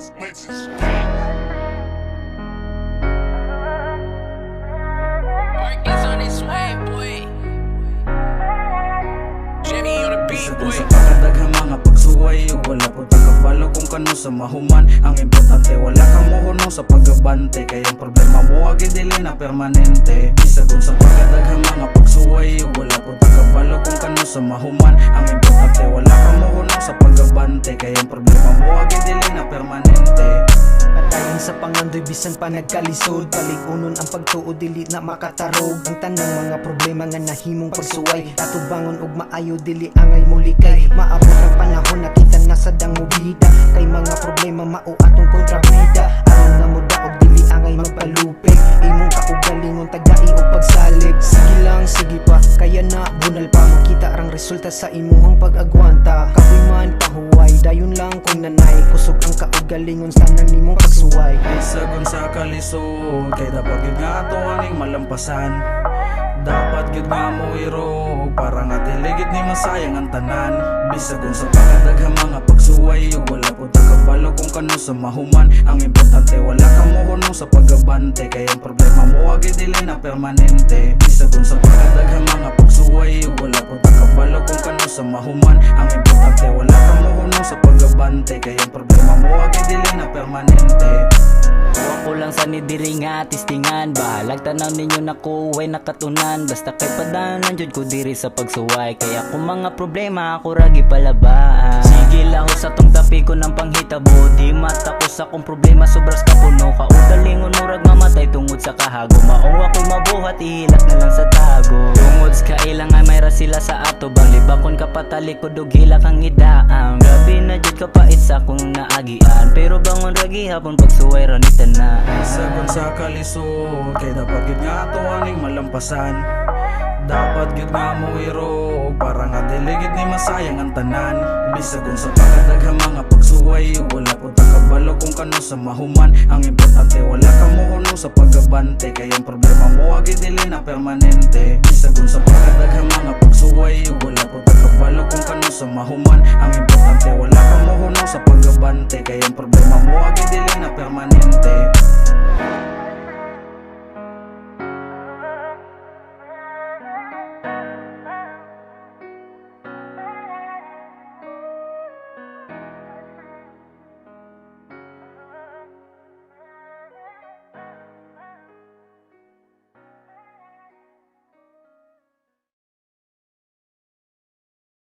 Work is on its way, boy. Jimmy on the beat, Bisag boy. Sa pagkadaghang mga pagsuway ug wala po kabalo kung kanus-a mahuman, ang importante wala ka mohunong sa pagabante, kay ang problema mo agi dili na permanente. Bisag sa pagkadaghang mga pagsuway ug wala po kabalo kung kanus-a mahuman, ang importante wala ka mohunong sa pagabante, kay ang problema mo agi dili na permanente. Padayon sa pangandoy bisan pa nagkalisod. Palig-unon ang pagtuo, dili na makatarog. Ang tanang mga problema nga nahimong pagsuway, atubangon og maayo, dili angay mulikay. Maabot ang panahon, nakita na sa dang mubida, kay mga problema mao atong kontrabida. Aron nga modaog, dili angay magpalupig. Imong kaugalingon tagai og pagsalig. Sige lang, sige pa, kaya na bunal pa. Makita rang resulta sa imuhang pag-agwanta. Kapoy man, pahuway, dayon lang kung nanay. Kusog ang kaugalingon sa nimong pagsuway. Bisag unsa kalisod, kay dapat gyud nga ato aning malampasan. Dapat gyud nga moirog para nga dili gyud ni masayang ang tanan. Bisag unsa pagkadaghang mga pagsuway ug wala po kabalo kung kanus-a mahuman, ang importante wala ka mohunong sa pagabante, kay ang problema mo agi dili na permanente. Bisag unsa pagkadaghang mga pagsuway ug wala po kabalo kung kanus-a mahuman, ang importante wala ka mohunong sa pagabante, kay ang problema mo agi dili na permanente. Ako lang sa ni diri nga tistingan. Bahalag tanaw ninyo na ko way nakatunan. Basta kay padayon jud ko diri sa pagsuway, kaya kung mga problema ako ragi palabaan. Sige laho sa tong tapi ko ng panghitabo. Di mata ko sa akong problema, sobras kapuno. Kaugalingon murag mamatay tungod sa kahago. Maong ako'y mabuhat, ihilak na lang sa tago. Tungod sa kailangan may ra sila sa ato bang libakon ka patalikod og hilak ang idaang. Grabe na jud kapait sa akong naagian, pero bangon ra gihapon, pagsuway ra ni tanan. Bisag unsa kalisod, kay dapat gyud nga ato aning malampasan. Dapat gyud nga moirog para nga dili gyud ni masayang ang tanan. Bisag unsa pagkadaghang mga pagsuway ug wala po kabalo kung kanus-a mahuman, ang importante wala ka mohunong sa pagabante, kay ang problema mo agi dili na permanente. Bisag unsa pagkadaghang mga pagsuway ug wala po kabalo kung kanus-a mahuman, ang importante wala ka mohunong sa pagabante, kay ang problema mo agi dili na permanente.